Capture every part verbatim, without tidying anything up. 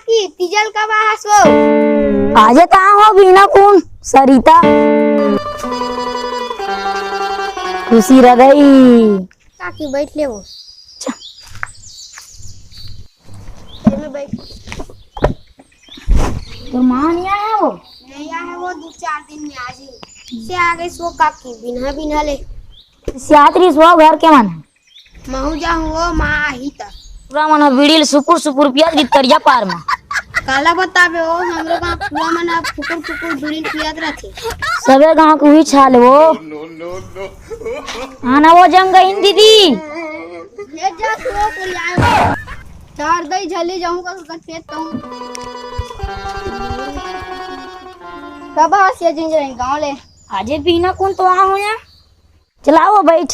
काकी, तीजल कब आहस वो? आजे कहाँ हो बिना कौन सरिता? खुशी रह गई। काकी, बैठ ले वो। अच्छा। तेरे में बैठ। तोर माँ नहीं आया वो? नहीं आया वो, दो चार दिन में आ जाए। से आ गई सो काकी, बिन्हा बिन्हा ले। सियात रही सो घर के मन। महू जाहूँ वो, माँ आही त। पूरा मन बीड़ी ल सुकुर सुकुर पियत गित तरिया पार में। काला बताबे वो, हमरो गाँव पूरा मन अब फुकुर फुकुर बीड़ी ल पियत रहथे। सबे गाँव के उही हाल हे वो। आना वो जंगहीन दीदी। ले जा तू वो कोई आए। चार दई झली जाहूँ का, का खेत कहूँ। कब आसिया जिंज रही गाँव ले। आजे बिना कौन तो आ हो या? चलाओ बैठ,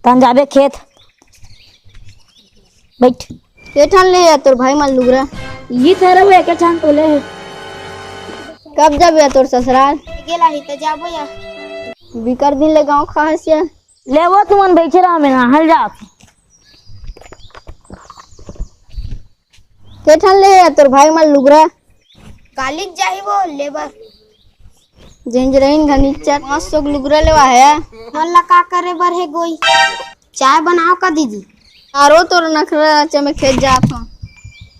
तन जाबे खेत। बैठ। के ठन ले या तोर भाई मन लुगरा? ये थारा वो एक ठन तो ले। कब जाबे या तोर ससुराल? गेला ही त जाबो या। बिकर दिन ले गाँव खाहस या। ले वो तुमन बैठे रहा, मैं नहाल जात। के ठन ले या तोर भाई मन लुगरा? कालिक जाही वो लेबर। जेंजरइन घनीचर पाँच सौ के लुगरा लेवा है। मन ला का करे बर हे गोई? चाय बनाओ का दीदी? आरो तोर नखरा चमे खेत जात हो।